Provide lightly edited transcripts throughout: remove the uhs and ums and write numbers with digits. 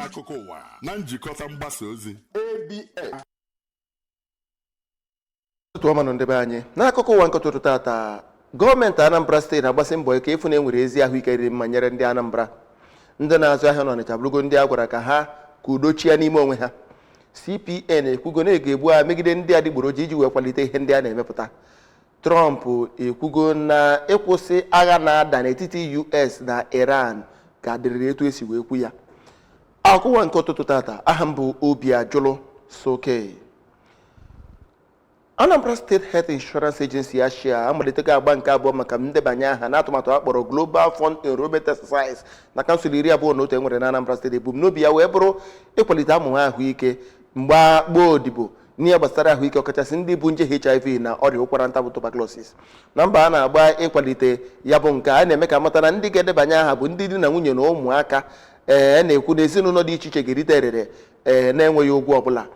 Akụkọ ụwa na njikọta mgbasa ozi ABS. Ụtụtụ ọma nụ, ndị be anyị. N'akụkọ ụwa nke ụtụtụ tata, gọọmenti Anambra Steeti na-agbasi mbọ ike ịfụ na e nwere ezi ahụike dị mma nyere ndị Anambra. Ndị na-azụ ahịa n'Ọnịcha bụrụgo ndị a gwara ka ha ka udo chia n'ime onwe ha. CPN ekwugo na ga-ebu agha megide ndị adịgboroja iji wee kwalite ihe ndị a na-emepụta. Trump ekwugo na ịkwụsị agha na-ada n'etiti US na Iran ka dịrịrị etu esi wee kwu ya. Akụkọ ụwa nke ụtụtụ tata, aha m bụ Obi Ajụlụ Soke. Anambra State Health Insurance Agency, ASHIA, amalitego agba nke abụọ maka ndebanye aha n'atụmatụ a kpọrọ Global Fund Enrollment Exercise na kansụl 21 e nwere na Anambra Steeti. Ebumnobi ya wee bụrụ ịkwalite amụma ahụike mgba gbaa odibo n'ihe gbasara ahụike, ọkachasị ndị bu nje HIV na ọrịa ụkwara nta bụ tuberculosis. Na mba a na-agba ịkwalite ya bụ nke a na-eme ka mata na ndị ga-edebanye aha bụ ndị di na nwunye na ụmụaka. Ee, na-ekwu na ezinụlọ dị iche iche ga-erite erere ee na-enweghị ụgwọ ọbụla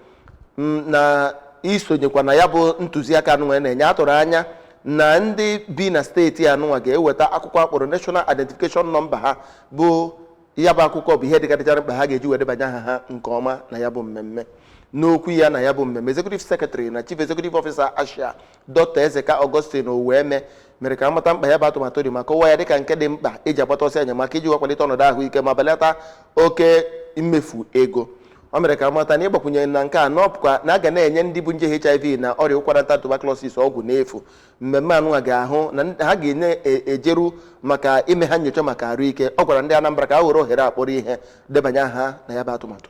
na isonyekwa na ya bụ ntụziaka anụnwa na-enye. Atụrụ anya na ndị bi na steeti anụnwa ga-eweta akwụkwọ akpọrọ National Identification Number ha, bụ ya bụ akwụkwọ bụ ihe dịkarịchara mkpa ha ga-eji wee debanye aha ha nke ọma na ya bụ mmemme. N'okwu ya na ya bụ mmemme, Executive Secretary na Chief Executive Officer ASHIA, Dr. Ezeka Augustine Oweme, mere ka amata mkpa ya bụ atụmatụ dị ma kọwaa ya dịka nke dị mkpa eji agbata ọsọ enyemaka iji kwalite ọnọdụ ahụike ma belata oke mmefu ego. O mere ka amata na ịgbakwunye na nke a n'ọpụkwa na a ga na-enye ndị bu nje HIV na ọrịa ụkwara nta tuberculosis ọgwụ n'efu. Mmemme anụnwa ga-ahụ na ha ga-enye ejeru maka ime ha nyocha maka ahụike. Ọ gwara ndị Anambra ka ha were ohere akpọrọ ihe debanye aha na ya bụ atụmatụ.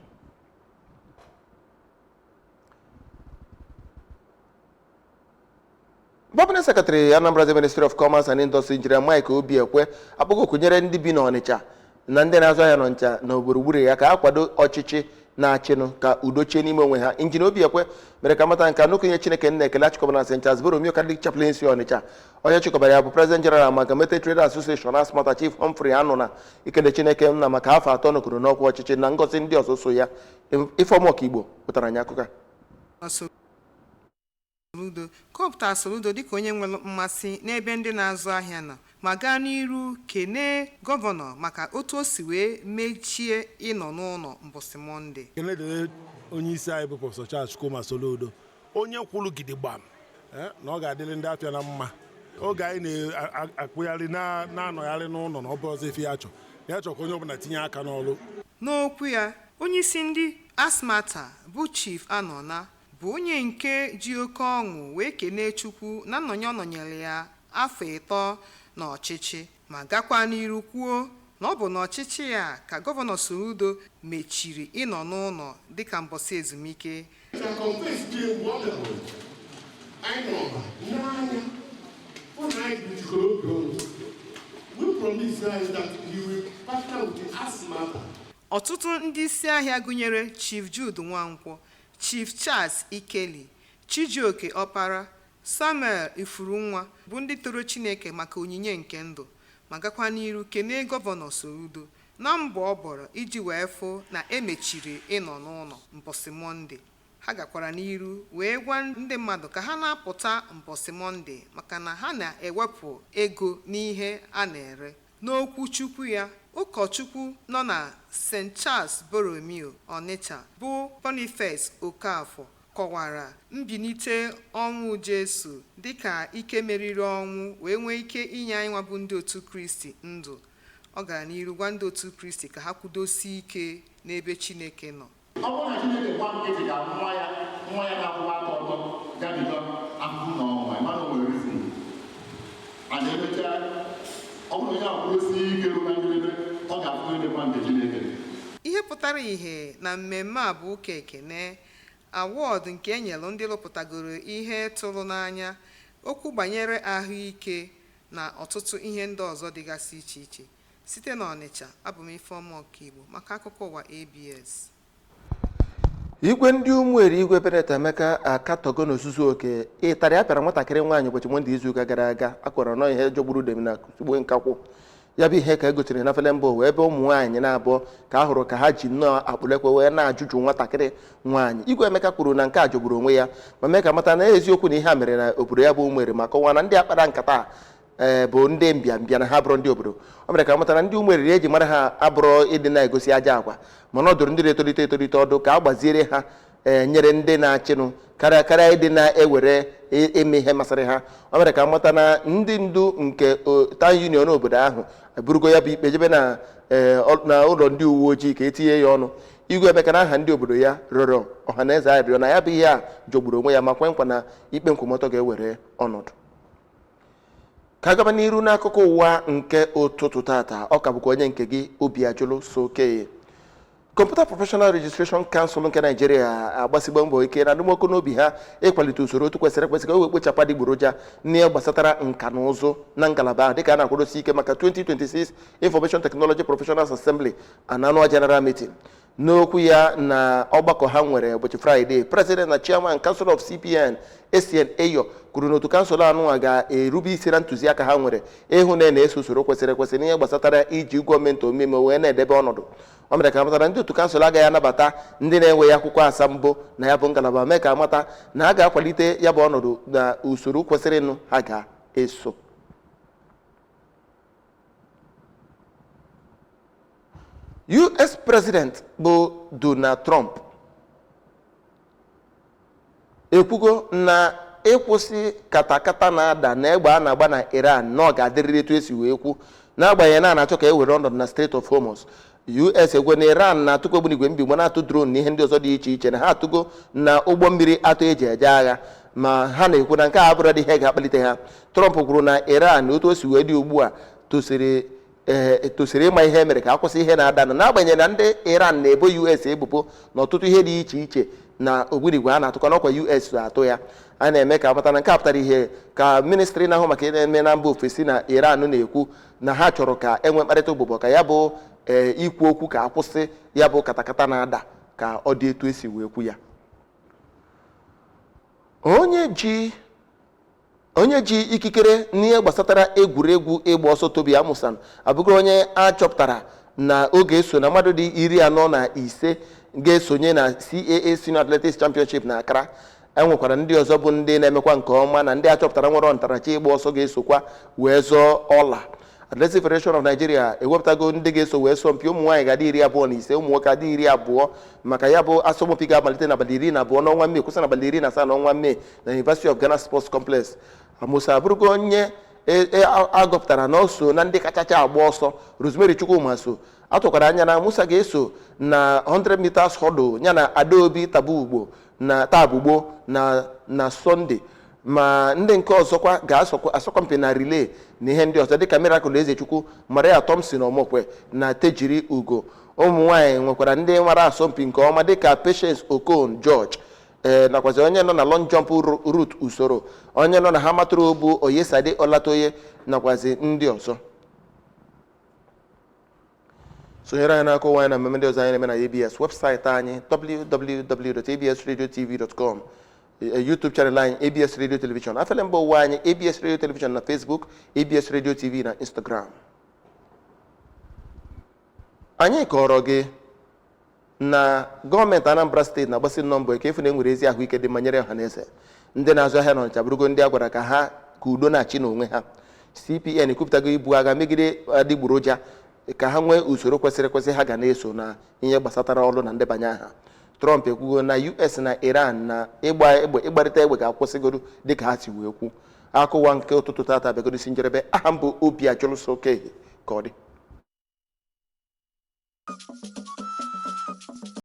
Permanent Secretary, Anambra State Ministry of Commerce and Industry, Engineer Mike Obiekwe, akpọgo kụnyere ndị bi n'Ọnịcha na ndị na-azụ ahịa n'Ọnịcha na gburugburu ya ka ha kwado ọchịchị na-achịnụ ka udo chie n'ime onwe ha. Injinia Obiekwe mere ka mata nke nnukwu ihe Chineke nna ekele achịkọbara na St. Charles Borromeo Catholic Chaplaincy Ọnịcha. Onye chịkọbara ya bụ President General Amalgamated Traders Association, ASMATA, Chief Humphrey Anụna, ikele Chineke nna maka afọ 3 nọgoro n'ọkwa ọchịchị na ngọzi ndị ọzọ so ya. Ifeọma Ọkaigbo pụtara anyị akụkọ a. Soludo kọpụtara Soludo dịka onye nwere mmasị n'ebe ndị na-azụ ahịa nọ, ma gaa n'iru kenee gọvanọ maka otu o si wee mechie ịnọ n'ụlọ mbọsị Mọnde. Ekele dịrị onye isi anyị bụ Prọfesọ Charles Chukwuma Soludo, onye kwụrụ gidigbam na ọ ga-adịrị ndị afịa na mma oge anyị na-akpụgharị na-anọgharị n'ụlọ, na ọ bụ ọzọ ife ya chọ ya chọ ka onye ọbụla tinye aka n'ọrụ. N'okwu ya, onyeisi ndị ASMATA bụ Chief Anọna bụ onye nke ji oke ọṅụ wee kenee Chukwu na nnọnye ọ nọnyere ya afọ 3 n'ọchịchị, ma gakwa n'iru kwuo na ọ bụ n'ọchịchị ya ka Gọvanọ Soludo mechiri ịnọ n'ụlọ dịka mbọsị ezumike. Anyị nọ n'anya hụ na anyị jikọrọ obi ọnụ. We promise anyị that he will partner with the ASMATA. Ọtụtụ ndị isi ahịa gụnyere Chief Jude Nwankwọ, Chief Charles Ikeli, Chijioke Ọpara, Samuel Ifurunwa bụ ndị toro Chineke maka onyinye nke ndụ, ma gakwa n'iru kenee Gọvanọ Soludo na mbọ ọ bọrọ iji wee fụ na emechiri ịnọ n'ụlọ mbọsị Mọnde. Ha gakwara n'iru wee gwa ndị mmadụ ka ha na-apụta mbọsị Mọnde maka na ha na-ewepụ ego n'ihe a na-ere. N'okwu Chukwu ya, ụkọchukwu nọ na St. Charles Borromeo Onitsha bụ Boniface Okafor kọwara mbilite ọnwụ Jesu dịka ike meriri ọnwụ wee nwee ike inye anyị nwa bụ ndị otu Kristi ndụ. Ọ gara n'iru gwa ndị otu Kristi ka ha kwudosie ike n'ebe Chineke nọ. Ọ bụrụ na Chineke gba nkịtị ka nwa ya na-akwụwa aka ọtọ gabiga ahụhụ na ọnwụnwa, mana o nwere reason. A na-emecha, ọ bụrụ onye akwụdosie ike ruo na njedebe, ọ ga-afụ edekwa nke Chineke. Ihe pụtara ìhè na mmemme a bụ ụka ekene, awọdụ nke e nyelu ndị rụpụtagoro ihe tụrụ n'anya, okwu banyere ahụike na ọtụtụ ihe ndị ọzọ dịgasị iche iche. Site n'Ọnịcha, abụ m Ifeọma Ọkaigbo maka akụkọ ụwa ABS. Igwe ndị Ụmụeri, Igwe Bennett Emeka, akatọgo n'ozuzu oke ịtarị a pịara nwatakịrị nwaanyị ụbọchị Mọnde izuụka gara aga. Akọrọ nọ ihe jọgburu udem na sugbo nkakwụ. Ya bụ ihe ka e gosiri na fele mba ụwa, ebe ụmụ nwaanyị na-abụọ ka a hụrụ ka ha ji nnọọ akpụlekwe wee na-ajụjụ nwatakịrị nwaanyị. Igwe Emeka kwuru na nke a jọgburu onwe ya, ma mee ka mata na eziokwu na ihe a mere na obodo ya bụ Ụmụeri, ma kọwaa na ndị akpara nkata Ee, bụ ndị mbịambịa na ha bụrụ ndị obodo. O mere ka amata na ndị Ụmụeriri eji mara ha abụrụ ịdị na-egosi aja agwa, mana ọ dụrụ ndị na-etolite etolite ọdụ ka a gbaziere ha, ee, nyere ndị na-achịnụ karịa karịa ịdị na-ewere eme ihe masịrị ha. O mere ka amata na ndị ndu nke town union obodo ahụ eburugo ya bụ ikpe jebe na, ee, na ụlọ ndị uwe ojii ka etinye ya ọnụ. Igwe Emeka, na aha ndị obodo ya, rịọrọ ọha na eze arịrịọ na ya bụ ihe a jọgburu onwe ya, ma kwe nkwa na ikpe nkwụmọtọ ga-ewere ọnọdụ. Ka gaba n'iru n'akụkọ ụwa nke ụtụtụ tata, ọ ka bụkwa onye nke gị, Obi Ajụlụ Soke. Computer Professional Registration Council nke Naijiria agbasigbo mbọ ike na adụmọkụ n'obi ha ịkwalite usoro otu kwesịrị ekwesị ka o wee kpochapụ adịgboroja n'ihe gbasatara nka na ụzụ na ngalaba ahụ, dịka a na-akwadosi ike maka 2026 Information Technology Professionals Assembly and Annual General Meeting. N'okwu ya na ọgbakọ ha nwere ụbọchị Fraịde, President na Chairman, Council of CPN, Essien Eyo, kwuru na otu kansụl anụnwa ga-erube isi na ntụziaka ha nwere ịhụ na na-eso usoro kwesịrị ekwesị n'ihe gbasatara iji gọọmenti omeme wee na-edebe ọnọdụ. O mere ka amata na ndị otu kansụl agaghị anabata ndị na-enweghị akwụkwọ asambo na ya bụ ngalaba, mee ka amata na a ga-akwalite ya bụ ọnọdụ na usoro kwesịrịnụ ha ga-eso. US President bụ Donald Trump ekwugo na ịkwụsị katakata na-ada na egbe a na-agba na Iran na ọ ga-adịrịrị etu esi wee kwu, n'agbanyeghị na a na-achọ ka e were ọnọdụ na Strait of Hormuz. US ekwe na Iran na-atụkwa ogbunigwe mbigbo, na-atụ drone na ihe ndị ọzọ dị iche iche, na ha atụgo na ụgbọ mmiri atọ eji eje agha, ma ha na-ekwu na nke a abụrụ dị ihe ga-akpalite ha. Trump kwuru na Iran, otu o si wee dị ugbu a, tosiri, ee, tosiri ịma ihe mere ka akwụsị ihe na-adanụ, n'agbanyeghị na ndị Iran na-ebo US ebubo na ọtụtụ ihe dị iche iche na ogbunigwe a na-atụkwa n'ọkwa US atụ ya. A na-eme ka amata na nke a pụtara ihe ka ministri na-ahụ maka ihe na-eme na mba ofesi na Iran na-ekwu na ha chọrọ ka enwe mkparịta ụbụbọ, ka ya bụ, ee, ikwu okwu ka akwụsị ya bụ katakata na-ada, ka ọ dị etu esi wee kwu ya. Onye ji ikikere n'ihe gbasatara egwuregwu ịgba ọsọ, Tobi Amusan, abụgo onye a chọpụtara na oge eso na mmadụ dị 45 ga-esonye na CAA Senior Athletics Championship na Accra. Enwekwara ndị ọzọ bụ ndị na-emekwa nke ọma na ndị a chọpụtara nwere ọntarachi ịgba ọsọ ga-esokwa wee zọọ ọla. Athletic Federation of Nigeria ewepụtago ndị ga-eso wee sọ mpi. Ụmụ nwaanyị ga-adị 25, ụmụ nwoke adị 20 maka ya bụ asọmpi ga-amalite n'abalị 12 n'ọnwa Mee, kwụsị n'abalị 17 n'ọnwa Mee na University of Ghana Sports Complex. Amusan abụrụgo onye agọpụtara na ọ so na ndị kachacha agba ọsọ. Rosemary Chukwuma so. Atụkwara anya na Musa ga-eso na 100 meters hurdle ya na Adaobi Tabugbo na Tabugbo na Sọnde, ma ndị nke ọzọkwa ga-asọkwa mpi na relay na ihe ndị ọzọ, dịka Miracle Ezechukwu, Maria Thompson Omokwe na Tejiri Ugo. Ụmụ nwanyị nwekwara ndị mara asọmpi nke ọma, dịka Patience Okon George, ee, nakwazi onye nọ na long jump, Ruth Usoro, onye nọ na hammer throw bụ Oyesade Olatoye, nakwazi ndị ọzọ. Sonyere anyị n'aka ụwa anyị na mmemme ndị ọzọ anyị na-eme na ABS. Webụsaịtị anyị, www.absradiotv.com, YouTube channel anyị, ABS Radio Television, afele mba ụwa anyị, ABS Radio Television na Facebook, ABS Radio TV na Instagram. Anyị kọrọ gị na gọọmenti Anambra Steeti na-agbasi nnọọ mbọ ike ịfụ na e nwere ezi ahụike dị mma nyere ọha na eze. Ndị na-azụ ahịa n'Ọnịcha bụrụgo ndị a gwara ka ha ka udo na-achị n'onwe ha. CPN ekwupụtago ibu agha megide adịgboroja, ka ha nwee usoro kwesịrị ekwesị ha ga na-eso na ihe gbasatara ọrụ na ndebanye aha. Trump ekwugo na US na Iran na ịgba egbe, ịgbarịta egbe ga-akwụsịgodo dịka ha si wee kwu. Akụwa nke ụtụtụ tata bịagoro isi njedebe. Aha m bụ Obi Ajụlụso Okehi. Ka ọ dị.